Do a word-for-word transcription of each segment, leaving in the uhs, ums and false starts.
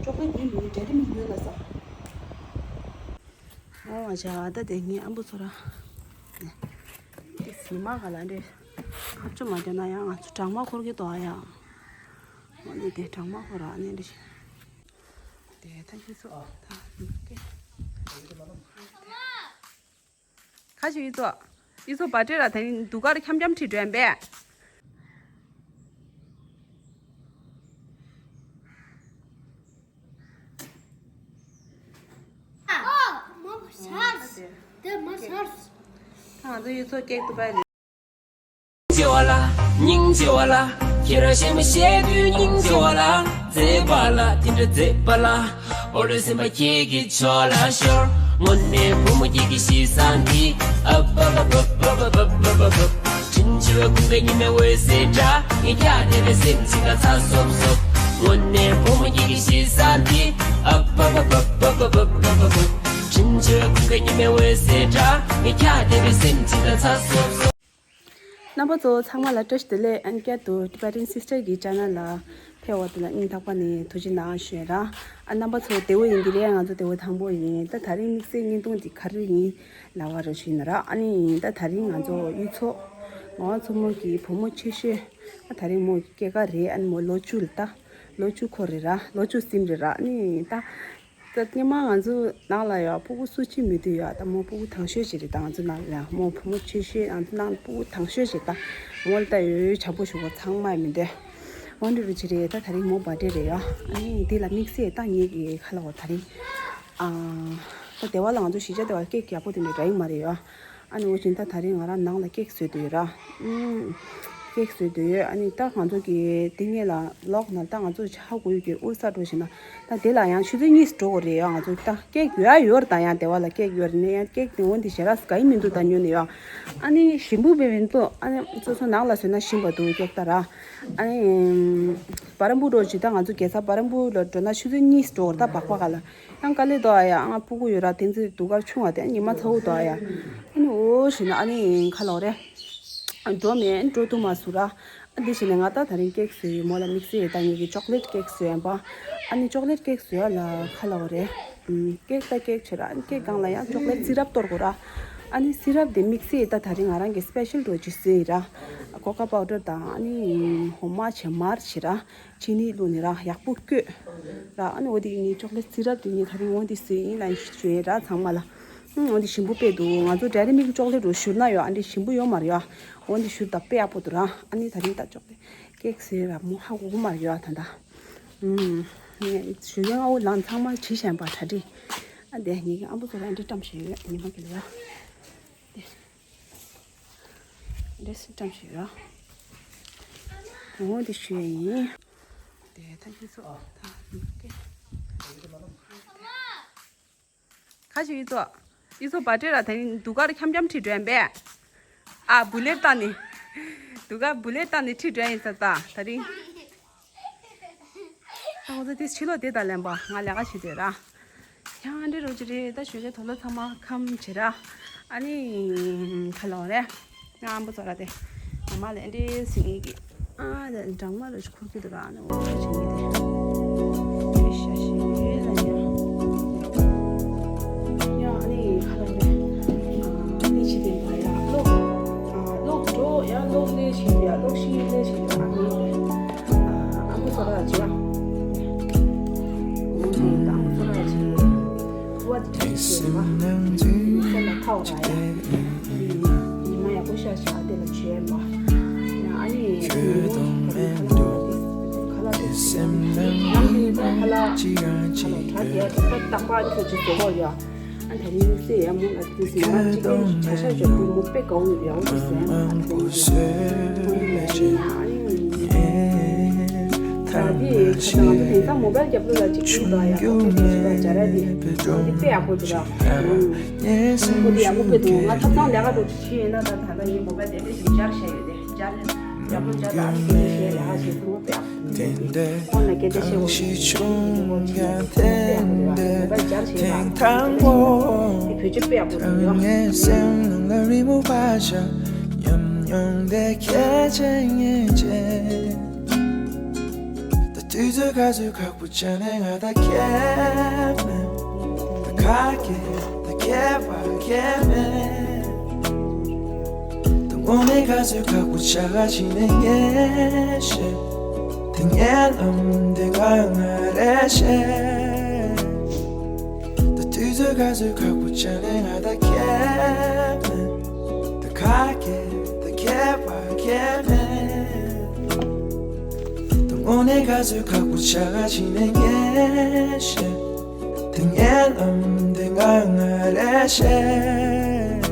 ཅོག་ལེ་དེ་མིན་འདྲ་དེ་མིན་ཡོད་ལ་ས། ཨོ་ཨ་ཅག་ད་དེ་ངའི་ཨམ་བུ་ཚོ་ར། དེ་སི་མ་ག་ལ་འདྲེ། ཧབ་ཆུ་མ་དེ་ན་ཡང་ང་ཚོ་གྲང་མ་འཁོར་གི་དོ་ཨ་ཡ། ཨོ་ནི་དེ་གྲང་མ་འཁོར་ར་ནི་འདྲེ། དེ་ཐ་ཁྱི་ཚོ་ད་ནི་ཀེ། ཁ་ཅིག་ཡིད་ཚོ། ཡིད་ཚོ་བ་ཏྲེ་ར་དེ་རིང་དུ་གར་འཁྱམ་འཁྱམ་ཁྲིད་འགྲོ་ཡིན་པས། ཨ། མ་ཟར། དེ་མ་ཟར། ང་ཚོ་ཡིད་ཚོ་ཀེག་ཏུ་པ་རེད། སྙིང་རྗེ་བ་ལ། སྙིང་རྗེ་བ་ལ། ཁྱེད་རང་ཞེ་མ་ཞེ་དུས་སྙིང་རྗེ་བ་ལ། མཛེས་པ་ལ་དེ་འདྲ་མཛེས་པ་ལ། འོ་རེ་སེམས་པ་ཁྱེད་ཀྱི་ཕྱོགས་ལ་ཤོར། དངོས་གནས་བུ་མོ་ཁྱེད་ཀྱི་གཤིས་བཟང་འདི། ཨ་བ་བ་བ། དྲིན་ཆེ་བའི་ཀུན་དགའ་ཉི་མའི་འོད་ཟེར་འདྲ། ངས་ཀྱང་དེ་རེ་སེམས་ཅིག་ལ་ཚ་སོབ་སོབ། དངོས་གནས་བུ་མོ་ཁྱེད་ཀྱི་གཤིས་བཟང་འདི། ཨ་བ་བ་བ། དྲིན་ཆེ་བའི་ཀུན་དགའ་ཉི་མའི་འོད་ཟེར་འདྲ། ངས་ཀྱང་དེ་རེ་སེམས་ཅིག་ལ་ཚ་སོབ་སོབ། རྣམ་པ་ཚོ་ཚང་མ་ལ་བཀྲ་ཤིས་བདེ་ལེགས། ཨན་བསྐྱར་དུ་Tibetan Sister གི་channel ལ་ཕེབས་པ་དེ་ལ་སྙིང་ཐག་པ་ནས་ཐུགས་རྗེ་གནང་ཞུ་ཡ་ར། ཨ་རྣམ་པ་ཚོ་བདེ་པོ་ཡིན་གྱི་རེད། ང་ཚོ་བདེ་པོ་དང་པོ་ཡིན། ད་དེ་རིང་དམིགས་བསལ་བརྙན་ཐུང་འདི་ག་རེ་ཡིན་ལབ་པ་ར་ཞུ་ཡིན་ན་ར། ཨ་ནི་ད་དེ་རིང་ང་ཚོ་གཡུ་མཚོ་ངག་དབང་མཚོ་མོ་གི་བུ་མོ་ཆེ་ཤོས། ཨ་དེ་རིང་མོ་སྐྱེས་སྐར་རེད། ཨ་ནི་མོ་ལོ་བཅུ་ལ་ད་ལོ་བཅུ་འཁོར་རེད་ར། ལོ་བཅུ་ཟིན་རེད་ར། ཨ་ནི་ད། ད་སྔོན་མ་ང་ཚོ་ནང་ལ་ཡོད་སྤུ་གུ་སུ་གཅིག་མེད་དུས་ཡོད། ད་མོ་སྤུ་གུ་དང་ཤོས་ཅིག་རེད། ད་ང་ཚོ་ནང་ལ་ཡོད་མོ་བུ་མོ་ཆེ་ཤོས། ང་ཚོ་ནང་སྤུ་གུ་དང་ཤོས་ཅིག་ད་མོ་ལ་ད་ཡོད་ཡོད་བྱམས་པོ་ཞུ་གོ། ཚང་མ་མི་འདོད་འོ་འདྲ་རུ་ཅིག་རེད། ད་དེ་རིང་མོ་བར་ཌེ་རེད་ཡོད། ཨ་ནི་འདི་ལ་དམིགས་བསལ་ད་ངེད་ཀྱི་ཁ་ལ་འོ་དེ་རིང་ཨ་ད་སྡེ་བ་ལ་ང་ཚོ་གཞིས་ཆགས་སྡེ་བ་ལ་ཀེག་ཡག་པོ་དེ་འདྲ་འདྲ་ཡིན་མ་རེད་ཡོད། ཨ་ནི་འོ་བཞིན་ད་དེ་རིང་ང་རང་ནང་ལ་ཀེག་བཟོས་འདོད་ཡོད་ར། ཨུམ། ཀེག་བཟོས་འདོད་ཡོད། ཨ་ནི་ད་ང་ཚོ་གི་དེ་སྔོན་ལ་ལོག་ན་ད་ང་ཚོ་ཧ་གོ་ཡོད་ཀྱི་ཨུ་ས་འགྲོ་བཞིན་ན་ད་དེ་ལ་ཡང་ཆུ་ཚོད་གཉིས་འགྲོ་དགོས་རེད་ཡ། ང་ཚོ་ད་ཀེག་ཡོད་ཡ་ཡོད་རེད། ད་ཡང་སྡེ་བ་ལ་ཀེག་ཡོད་རེད་ནས་ཡང་ཀེག་དེ་འོ་འདི་ཞེ་དྲག་ག་ཡི་མི་འདུག་ད་ཉོ་ནས་ཡ། ཨ་ནི་ཞིམ་པོ་དཔེ་མི་འདུག་ཨ་ནི་སོ་སོ་ནང་ལ་བཟོས་ན་ཞིམ་པ་འདུག་ཀེག་ད་ར། ཨ་ནི་བ་རམ་པུར་འགྲོ་བཞིན་ད་ང་ཚོ་རྒྱལ་ས་བ་རམ་པུར་ལ་འགྲོ་ན་ཆུ་ཚོད་གཉིས་འགྲོ་དགོས་རེད། ད་སྦག་སྦག་ག་ལ། ཡང་དཀའ་ལས་འདུག་ཨ་ཡ། ང་སྤུ་གུ་ཡོད་ར། དེ་ཚོའི་སྡུག་གར་ཆུང་བ་དེ་ཉི་མ་ཚ་བོ་འདུག་ཨ་ཡ། ཨ་ནི་འོ་ཞེ་ན་ཨ་ནི་ཁ་ལོག་རེད། འགྲོ་མེད་འགྲོ་ཐུབ་མ་སོང་ར། ཨ་འདི་བྱས་ནས་ང་ད་དེ་རིང་ཀེག་བཟོས་ཡོད། མོ་ལ་དམིགས་བསལ་ད་ངེད་ཀྱི་ཅོག་ལེཊ་ཀེག་བཟོས་ཡིན་པ། ཨ་ནི་ཅོག་ལེཊ་ཀེག་བཟོས་ཡ་ལ་ཁ་ལོག་རེད། ཨུམ། ཀེག་ད་ཀེག་བྱས་ར། ཨ་ནི་ཀེག་སྒང་ལ་ཡང་ཅོག་ལེཊ་སི་རབ་གཏོར་དགོས་ར། ཨ་ནི་སི་རབ་དེ་དམིགས་བསལ་ད་དེ་རིང་ང་རང་གི་སི་པེ་ཤལ་འདྲ་བོ་ཅིག་བཟོས་ཡིན་ར། ཀོ་ཀ་པའུ་ཌར་དང་ཨ་ནི་འོ་མ་བྱས་མར་བྱས་ར། ཅི་ནི་བླུགས་ནས་ར་ཡག་པོ་བསྐོལ་ར། ཨ་ནི་འོ་དེ་ངའི་ཅོག་ལེཊ་སི་རབ་དེ་ངས་ད་རིང་འོ་འདི་བཟོས་ཡིན་ལབ་ཞུ་ཡིན་ར་ཚང་མ་ལ། ཨུམ། འོ་འདི་ཞིམ་པོ་དཔེ་འདུག་ང་ཚོ་ཌེ་རི་མིལཀ་ཅོག་ལེཊ་རུ་བཞུར་ན་ཡོད། ཨ་འདི་ཞིམ་པོ་ཡོད་མ་རེད་ཡ། འོ་འདི་བཞུར་ད་དཔེ་ཡག་པོ་འདུག་ར། ཨ་ནི་ད་རིང་ད་ཅོག་ལེཊ་ཀེག་བཟོས་ར་མོ་ཧ་གོ་གི་མ་རེད་ཡ་ད་ད། ཨུམ། ངས་ཞུ་ཡ་ང་འོ་ལང་ཚང་མ་བྲིས་བཞག་པ་གྲ་སྒྲིག་ཨ་འདི་ངེད་ཀྱི་ཨ་མ་ཚོ་ལ་འདི་བཀྲམ་བཞག་ཡོད་ཉི་མ་གི་ལ་ཡ། འདི། འདི་སི་ཀྲམ་ཞིག་ར། འོ་འདི་ཞུ་ཡ་ཡིན། དེ་ཐ་ཤི་སོ། ད་ནུབ་ཀེ། ཁ་ཞིག་ཡིད་ཚོ། ཡིད་ཚོ་བ་ཏྲེ་ར་དེ་རིང་དུ་གར་འཁྱམ་འཁྱམ་ཁྲིད་འགྲོ་ཡིན་པས། ཨ་བུ་ལེར་བཏང་ནི། དུ་གར་བུ་ལེར་བཏང་ནི་ཁྲིད་འགྲོ་ཡིན་ས་ད་དེ་རིང་། ཨ་ཁོ་ཚོ་དེ་ཕྱི་ལོགས་དེ་དང་ལེན་པ་ང་ལས་ཀ་བྱེད་དེ་ར། ཡང་འདྲི་རོགས་ཅི་རེད་ད་ཞོགས་ཀས་དོ་ལོ་ཚང་མ་ཁམས་བྱེད་ར། ཨ་ནི་ཁ་ལོ་རེད། ང་ཨམ་བུ་ཚོ་ར་དེ། ངོ་མ་ལས་འདྲི་སི་ངེད་ཀྱི། ཨ་ལས་འགྲང་མ་རོ་ཞིག་འཁུར་གྱི་འདུག་ར་ཨ་ནི་འོ་ཞིག་ངེད་དེ། ཨེ་ཤ་ཞིག་ཡོད་ལ་ཡ། ཡང་ཨ་ནི་ཁ་ལོ་རེད། ཨ་ནི་ཕྱི་དེ་ཡ་གློག་ཨ་གློག་འགྲོ་ཡ་གློག་ལས་བྱེད་ཡ་གློག་ཤིང་ལས་བྱེད་ཡ་ཨ་ནི་རེད། ཨ་ཨ་ཁུ་ཚོ་ལ་བྱེད་ཨ་ཁུ་ཚོ་ལ་བྱེད་ཁུ་བ་དེ་བྱེད་པ་ཁུ་ཚོ་ལ་ཁ་བ་ཡ་ཉི་མ་ཡག་པོ་ཤ་ཤ་དེ་ལ་བྱེད་པ་ཡ་ཨ་ནི་ཁ་ལ་དེ་ཁ་ལ་དེ་ཁ་ལ་ཁ་ལ་ཁ་ལ་དྲ་དེ་ཁ་ལ་རྟག་པར་ཁྱོད་ཀྱི་བཟོ་གོ་ཡ། ཨ་ད་རིང་སེ་ཡ་མོ་ལ་དུས་མ་གཅིག་གིས་གྲྭ་ཤག་འཇོག་དུས་མོ་དཔེ་དགའ་བོ་ཡོད་ཡ་འོ་དུས་ཟེར་ཨ་ད་རིང་ཨ་ནི་ད་དེ་ཁ་ད་ང་ཚོ་དེང་སང་མོ་བལ་རྒྱབ་ལོ་ལ་གཅིག་གིས་དོ་ཡ་ཨོ་ཁེ་དེ་ཞིག་ལ་སྦྱར་ཡ་དེ་དེ་དཔེ་ཡག་པོ་འདུག་ཨ་ཁོ་དེ་ཡག་པོ་དཔེ་འདུག་ང་ཐབ་ཚང་ལས་ཀ་འགྲོ་དུས་ཡིན་ན་ད་ད་ད་ངའི་མོ་བལ་དེ་དཔེ་ཞིག་སྦྱར་བྱས་ཡོད་དེ་སྦྱར་ཡག་པོ་སྦྱར་ད་ཨ་ནི་དེ་ཞེས་ལས་ཀ་བྱེད་ཚང་མ་དཔེ་ཡག་པོ། དེ་འདྲའི་ཁོང་ལ་སྐད་ཆ་བཤད་དགོས་ཀྱི་ཡོད་ཅེས་ཁོང་ཀྱང་དེ་འདྲའི་ཐེངས་དང་པོ་ངའི་སེམས་ནང་ལ་རི་མོ་བ་ཞིག་ཉམས་མྱོང་དེ་ཁྱེད་ཀྱིས་ངེས་ཅེས། དུས་ཚོད་ག་ཚོད་ཁག་པོ་ཆགས་ནས་ང་ད་ཁྱད་མེད། ད་ཁ་སྐད་ད་ཁྱད་པར་ཁྱད་མེད། ད་དངོས་གནས་ག་ཚོད་ཁག་པོ་ཆགས་ག་ཕྱིན་ནས་ངས་ཤེས། དེ་ངའི་ལམ་དེ་ང་ང་རེ་ཤེས། ད་དུས་ཚོད་ག་ཚོད་ཁག་པོ་ཆགས་ནས་ང་ད་ཁྱད་མེད། ད་ཁ་སྐད་ད་ཁྱད་པར་ཁྱད་མེད། ད་དངོས་གནས་ག་ཚོད་ཁག་པོ་ཆགས་ག་ཕྱིན་ནས་ངས་ཤེས། དེ་ངའི་ལམ་དེ་ང་ང་རེ་ཤེས།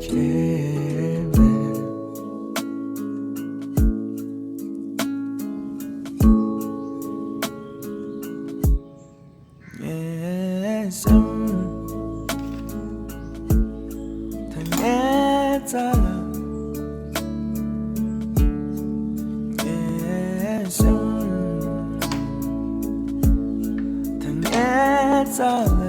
ཁྱད་མེད། ངའི་སེམས་ད་ངའི་རྩ་ལ། ངའི་སེམས་ད་ངའི་རྩ་ལ།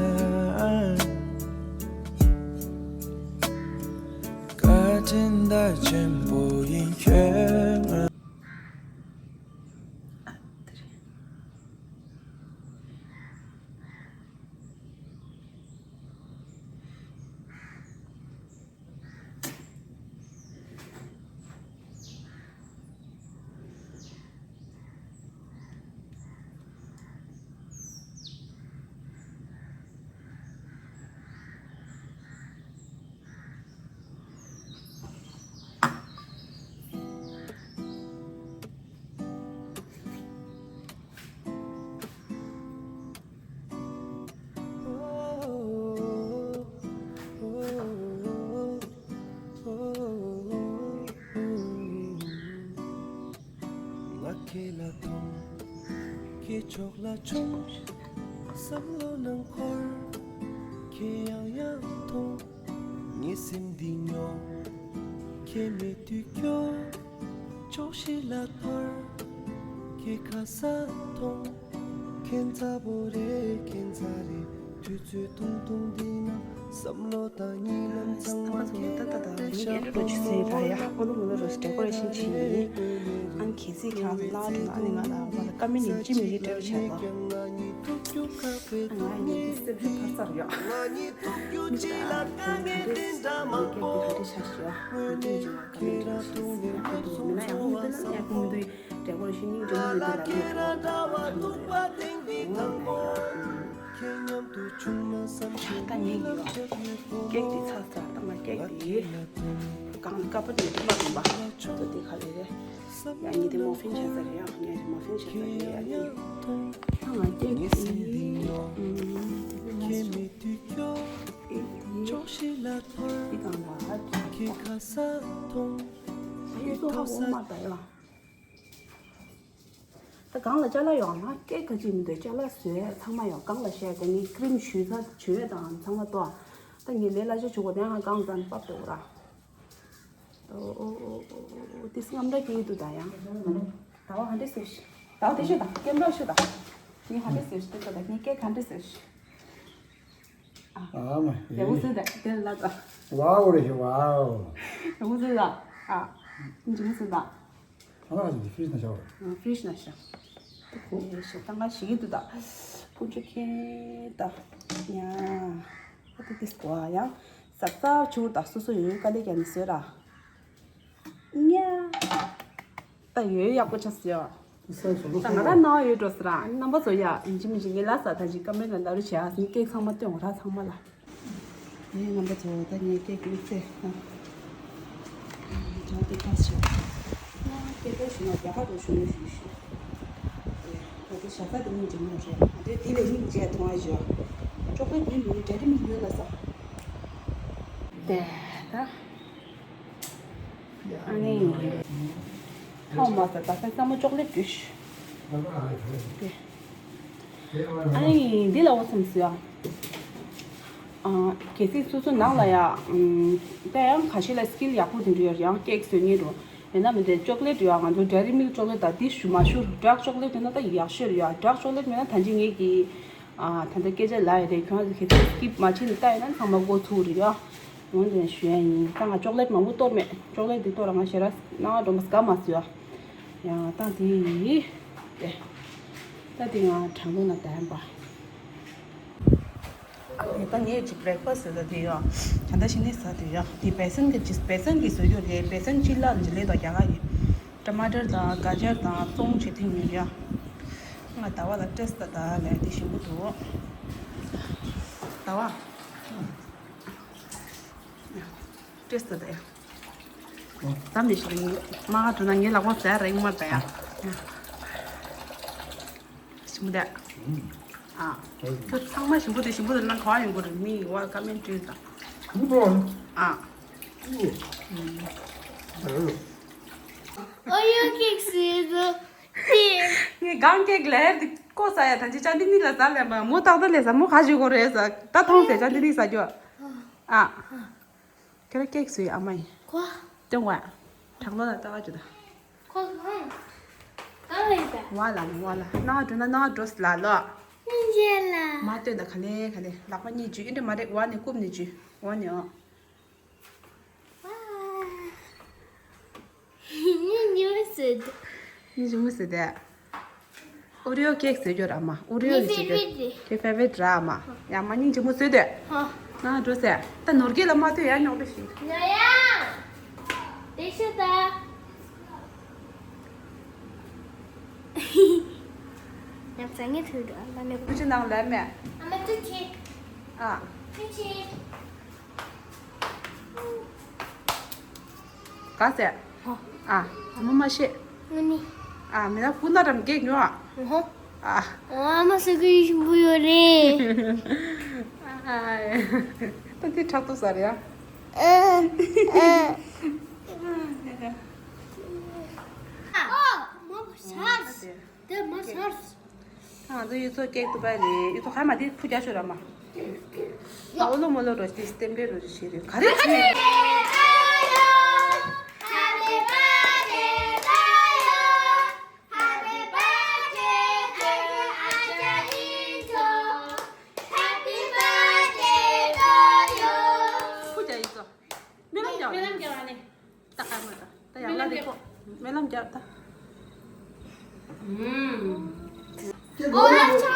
བཀའ་དྲིན་ད་ཆེན་པོ་ཡིན་ཁྱོད་ང་། ང་ཁྱེད་ལ་མཐོང་། ཁྱེད་ཕྱོགས་ལ་མཆོང་། བསམ་བློ་ནང་འཁོར། ཁྱེད་ཡང་ཡང་མཐོང་། ངའི་སེམས་འདི་སྙོག་ཁྱེད་མེད་དུས་སྐྱོ། ཕྱོགས་བཞི་ལ་འཐོར། ཁྱེད་ཁ་ས་མཐོང་། ཁྱེད་མཛའ་པོ་རེད་ཁྱེད་མཛའ་རེད། དུས་ཚོད་ཐུང་ཐུང་འདི་ན་བསམ་བློ་དང་གཉིད་ལམ་ཚང་མ་ཁྱེད་ལ་བསྡད་ཤག་ཁོ་མོ་ལ་རོ་ཞིག་ཌེ་ཀོ་རེ་ཤིན་བྱས་ཡིན། ཨང་གལ་སྲིད་ཁྱེད་རང་ཚོ་སྣང་བ་འགྲོ་ན་ཨ་ནི་ང་ལ་ང་ལ་ཀ་མེན་ཡིན་ཅི་མི་རིགས་སྤྲད་རོགས་བྱས་གོ། ང་ཡིན་ནི་སེམས་ཤུགས་འཕར་ཚར་ཡོད། མི་ད་ཁྱེད་ག་འདྲས་ངའི་སྐད་འདི་ག་འདྲས་ཆགས་ཤག་ཡོད། ང་ཅི་མི་བྱེད་ང་ཀ་མེན་རོ་ཞིག་ཡོད་ཁོ་མོ་མི་ན་ཡང་ཁོ་མོ་འདི་ལ་ཡང་ཁོ་མོ་འདི། ཌེ་ཀོ་རེ་ཤིན་སྙིང་རྗེ་མོ་ཡོད་དེ་ལ་ནི་ཁོ་ཁ་མོ་དེ་ཡོད། ཁྱེད་མཉམ་དུ་བྱུང་ན་བསམ་གྱི་ད་ངས་ཡིན་ལ། ཀེག་དེ་ཚར་ཚར་ད་ང་ཀེག་དེ་གང་ཀ་པར་ནས་ཐུག་མ་ཐུབ་པ་ཚོ་དེ་ག་རེ་རེད། ཡང་ཉི་དེ་མོ་ཕིན་བྱས་ཚར་རེད། ཡང་ཉི་དེ་མོ་ཕིན་བྱས་ཚར་རེད། ཡང་ཉི་ད་ང་ཀེག་དེ་ཀེག་དེ་ཕྱོགས་བཞི་ལ་འཐོར། དེ་གང་ལ་ཁྱེད་ཁ་ས་མཐོང་། ཁྱེད་ཐོག་ས་མ་ད་ཡ། ད་གང་ལ་ཅ་ལག་ཡོང་ན་སྐད་ག་ཅིག་མི་འདུག་ཅ་ལག་བཟོས་ཚང་མ་ཡོང་གང་ལ་བཤད་དེ་ངས་ཀི་རིམ་བྱུས་ཚ་བྱུས་དང་ཚང་མ་ཏོ། ད་ངས་ལས་གླ་ཆ་བྱུག་གོ་དེ་ང་གང་ཙམ་པབ་འདུག་ར། ཨོ་ཨོ་ཨོ་ཨོ་ཨོ་ཏིས་རྔམ་འདྲ་སྐྱེ་ཡི་འདུག་ད་ཡང་། ད་བ་ཧ་འདྲེ་ཟེར་ཤི། ད་བ་དེ་ཤི་ད་ཀེམ་ར་ཤི་ད། ངས་ཧ་འདྲེ་ཟེར་ཤི་དེ་ད་ངས་སྐད་ག་འདྲེ་ཟེར་ཤི། ཨ་མ་ཡེ། དེ་འུ་ཟེར་ད་དེ་ལ་ད། ཝའོ་རེ་ཤི་ཝའོ། དེ་འུ་ཟེར་ད། ཨ། འཇིགས་ཟེར་ད། ཨ་ལ་ཅིག་ཕི་རིཇ་ནང་བཞག་པ་རེད། ཕི་རིཇ་ནང་བཞག་ཁོ་ཞེ་ད་ང་ཞིག་གི་འདུག་ད། ཀུན་སྤྱོད་མཁན་ད། ཡ། ཨ་ཏི་ཏིས་གོ་ཡ། ཟག་ཟག་ཆུ་ད་སོ་སོ་ཡོད་དཀའ་ལས་ཀྱང་ནི་བཟོས་ར། ཉ། ད་ཡོད་ཡག་པོ་ཆགས་སོ་ཡ། ད་ང་ད་ནང་ཡོད་འགྲོ་ཟེར་ར་རྣམ་པ་ཚོ་ཡ་ཡིན་གཅིག་མིན་གཅིག་ངས་ལ་ས་ད་ཅིག་ཀ་མེ་ར་ལ་རུ་བྱས་ཨ་སིན་ཀེག་ཚང་མ་སྟོན་ར་ཚང་མ་ལ། ངའི་རྣམ་པ་ཚོ་ད་ངའི་ཀེག་ཀེག་ཚེ་ན། ད་དེ་ཁ་ཤས། ང་སྐད་བརྡ་ཞུ་ན་རྒྱ་གར་དུ་ཞུ་ནས་ཞུ་ཞུ། ད་དེ་ཞག་ས་དེ་མིན་འགྲིག་མ་རེད་ཨ་དེ་དེ་ལས་མིག་འབྱེད་མཐོང་ཨ་ཞུ། ཅོག་ལེ་དེ་མིན་འདྲ་རི་མིག་ཡོད་ལ་ས། དེ་ད། ཨ་ནི། ཐོག་མ་ཟ་ད་ས་ཚང་མ་ཅོག་ལེ་བྲུས། དེ། ཨ་ནི་འདི་ལ་འོ་བསམ་སོང་ཡ། ཨ། གལ་སྲིད་སོ་སོ་ནང་ལ་ཡ། ཨམ། ད་ཡང་ཁ་ཤས་ལ་སི་ཀིལ་ཡག་པོ་དེ་འདྲ་ཡོད་ཡང་ཀེག་བཟོ་མཁན་འགྲོ། ཡིན་ན་མི་འདྲ་ཅོག་ལེ་ཡ་ང་ཚོ་ཌེ་རི་མིལ་ཅོག་ལེ་ད་འདི་ཞུ་མ་ཞུ་ཌག་ཅོག་ལེ་ཡོད་ན་ད་ཡག་ཤོས་རེད་ཡ། ཌག་ཅོག་ལེ་མེད་ན་ད་ཅི་ངེད་ཀྱི། ཨ། ད་ལྟ་སྐད་ཆ་ལ་ཡ་རེད་ཁྱོད་ཚོ་གལ་སྲིད་སི་ཀིབ་མ་བྱེད་ནས་ལྟ་ཡོད་ན་ཚང་མ་མགོ་ཚུགས་རེད་ཡ། འོན་ཏེ་ཞུ་ཡ་ཡིན་ད་ང་ཅོག་ལེ་མང་པོ་གཏོར་མེད་ཅོག་ལེ་འདི་གཏོར་ང་ཞེ་ར་སྣང་བ་འགྲོ་མ་དགའ་མ་སོང་ཡ། ཡང་ད་དེ་ཡིས་ཏེ། ད་དེ་ང་དྲང་པོ་ན་ལྡན་པ། ཨ་ནི་ད་ངས་ཅིག་བྷི་རེག་ཕ་སི་ཟེར་ད་དེ་ཡོད། ད་ད་ཤི་ནི་ཟ་དེ་ཡོད། དེ་བེ་སན་གི་ཅིག་བེ་སན་གི་བཟོ་རྒྱུ་རེད། བེ་སན་ཅི་ལ་ལི་ལེ་དང་རྒྱ་གར་གི་ཊ་མ་ཊར་དང་ག་ཇར་དང་ཙོང་བྱེད་ཐེངས་ཡོད་ཡ། ང་ཟླ་བ་ལ་སྤྲད་ད་ད་ལས་དེ་ཞིམ་པོ་འདུག་ཟླ་བ། སྤྲད་ད་ད་ཡ། ད་མི་ཤི་རིང་མ་ག་དུ་ན་ངའི་ལག་པ་ཟ་རེད་མ་ད་ཡ། ཞིམ་པོ་དེ། ཨ། ཁྱོད་ཚང་མ་ཞིམ་པོ་དེ་ཞིམ་པོ་དེ་ན་ག་ཡོང་གི་རེད། མི་ཡི་བ་ཀ་མེན་བྲིས་དང་། ཨ། ཨོ་ཡོ་ཀེག་སི་དུ། ངས་གང་ཀེག་ལེར་དེ་ཀོ་ས་ཡ་ཐན་ཅི་ཅན་དེ་ནི་ལ་ཟ་ལེན་པ་མོ་ཏག་ཏག་ལས་ཟ་མོ་ཁ་ཞུ་གོ་རེད་ཟ། ད་ཐོང་ཟེ་ཅན་དེ་ནི་ཟ་རྒྱུ། ཨ། ཁྱོད་ར་ཀེག་སུའི་ཨ་མ་ཡིན། ཁོ། སྟོན་བ། དྲག་ལོ་ལ་ལྟ་བ་ཅུ་ད། ཁོ་ཧང་། གང་ཡིན་པ། བ་ལ་བ་ལ་ན་འགྲོ་ན་ན་འགྲོ་ལ་ལོ། སྙིང་རྗེ་ལ། མ་སྟོན་ད་ག་ལེ་ག་ལེ་ལག་པ་གཉིས་ཅུ་ཨིན་དྲ་མ་རེད། བ་ནི་རྐུབ་ནི་ཅུ་བ་ནི་ཨོ། ཉི་ཉི་མ་ཟེར་དེ། ཉི་ཉི་མ་ཟེར་དེ། ཨོ་རི་ཨོ་ཀེག་ཟེར་རྒྱུ་ར་མ། ཨོ་རི་ཨོ་ཟེར་རྒྱུ། ཁྱེད་ཕེ་ཝེ་རེད་མ། ཡ་མ་སྙིང་རྗེ་མོ་ཟེར་དེ། ཧ། ང་འགྲོ་ཟེར། ད་ནོར་གྱི་ལ་མ་ཐོས་ཡ་ཉོག་པ་ཞིག་ང་ཡ། དེ་ཤི་ད། ཡང་ཚ་ངེ་ཐོས་འགྲོ་ཨ་མ་ནི། ཁུ་ཆུ་ནང་ལ་མེད། ཨ་མ་ཐུག་ཆེ། ཨ། ཐུག་ཆེ། ག་ཟེ། ཨ། ཨ་མ་མ་ཤེས། ངོ་ནི། ཨ་མི་ན་ཁུ་ན་རམ་གེག་ཉོ་ཨ། ཨ། ཨ་མ་ཟེར་གི་ཞིམ་པོ་ཡོད་རེད། ཨ། ད་དེ་ཁྲག་ཏུ་ཟ་རེད་ཨ། ཨ། ཨ། མ་བ་ཤ། དེ་མ་ཤར། ང་ཚོ་ཡུལ་ཚོ་ཀེག་ཏུ་པ་རེད། ཡུལ་ཚོ་ཧ་མ་དེ་ཕུ་རྒྱ་ཤོད་ར་མ། ཨོ་ལོ་མོ་ལོ་རོ་ཏི་སྟེམ་པེ་རོ་ཞེ་རེད། ག་རེ་ཞེ། ཕུ་རྒྱ་ཡུལ་ཚོ། མེ་ལམ་རྒྱག་ར་ནི། ད་ཨ་མ་ད། ད་ཡང་ལ་རེ་ཁོ། སྨོན་ལམ་རྒྱབ་ད། ཨོ་ལ་ཆོ།